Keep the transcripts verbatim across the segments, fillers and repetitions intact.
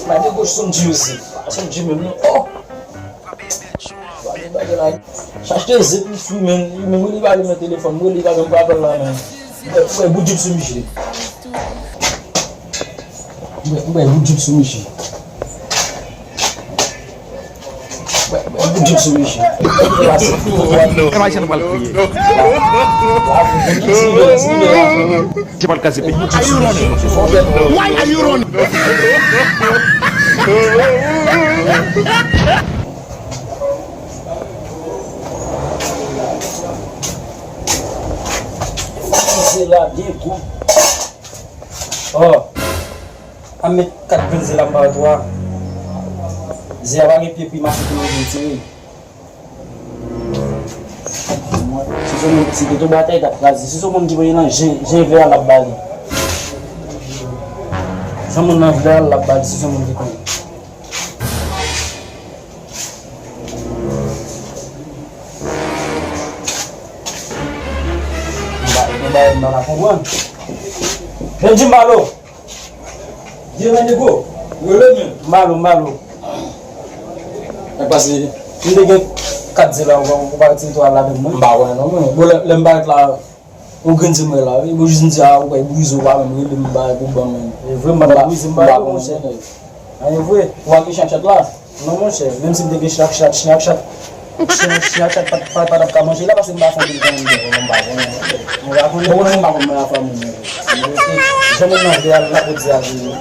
Gade goch Sonji yo se. Sonji menm non. Oh! Gade bagay la. Chache te zep li fri men. Li menm li pa li nan telefòn. Mwen li pa menm pa apèl la men. Mwen bout jip sou miche. Mwen bout jip sou miche. Mwen bout jip sou miche. E pa sa nou pral kriye. Misye pral kraze peyi. Why are you running? Ze la byen gou. Oh. A met kat grenn ze la m ba w twa. Ze a pa gen pye pou l mache pou yo vin tire. Si se moun ki te tonbe atè, li t ap kraze. Si se moun ki premye nan jen, jen vle a l ap ba li. Jan moun nan vle a l ap ba li, si se moun ki premye. M pa, m pa, m pa konprann. Benji Malo. Di men nego, rele men. Malo, Malo. Sa k pase? M te gen kat ze la, ou pa, ou pa retire twa la menm mwen. M pa wè non mwen. Bon, lè, lè m parèt la, yon grenn ze mwen la, wi. Bon, jis m di, a, ou pa brize, ou pa menm rele m, m pa pou ban mwen. E vre, m pa ta brize, m pa konprann. A, e vre. Ou pa gen chen ak chat la? Non, monchè, menm si m te gen chen ak chat, chen ak chat, chen ak, chen ak chat pa, pa, pa t ap ka manje la, paske m pa fè anpil tan m gen, m pa konnen, monchè. M pa konnen. Bon, mwen, m pa konn mwen afè moun yo. Jan moun nan vle al, l ap di a vini.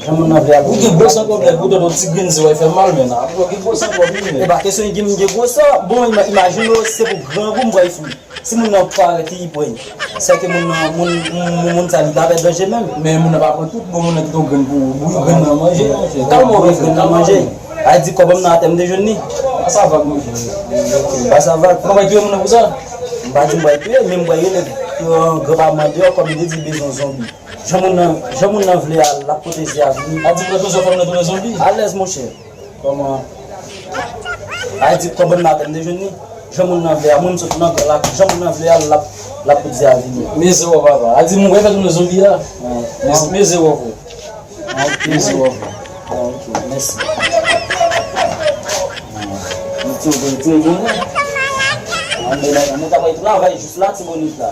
Jan moun nan vle al. Ou gen gwo san kòb nèg, ou tande yon ti grenn ze w fè mal, men nan. Ou gen gwo san kòb, wi, men. E pa kesyon gen, gen gwo san. Bon, ima-, imajine w, se pou grangou m pral fou. Si moun nan parèt li pran, sèke moun nan, moun, moun, moun sa li pa pè danje menm. Men moun nan pa pran tout, bon moun nan kite yon grenn pou ou, bouyi grenn nan manje, monchè. Kalme w, bouyi grenn nan manje. A di kòb nan atè m te jwenn li. Pase avèk manje. Pase avèk. Ou pa pral touye moun nan pou sa? M pa di m pral touye, men m pral rele, euh, granpapa m andeyò, kòm li te di bezwen zonbi. Jan moun nan, jan moun nan vle a, l ap pote ze a vini. A di m pral touye fanm nan tounen zonbi. Alèz, monchè. Kòman? A di kòb nan atè m te jwenn li. Jan moun nan vle a, moun sot nan gran lak, jan moun nan vle a, l ap, l ap pote ze a vini. Men ze w papa. A di moun wè fè tounen zonbi a. Men, men ze w frè. Ok, men ze w frè. Ok, mèsi. Mwen tou, mwen tou, mwen. An nou ta bay travay jis la, ti bonit la.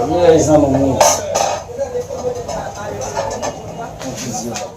Mwen zanmi mwen. Konfizyon.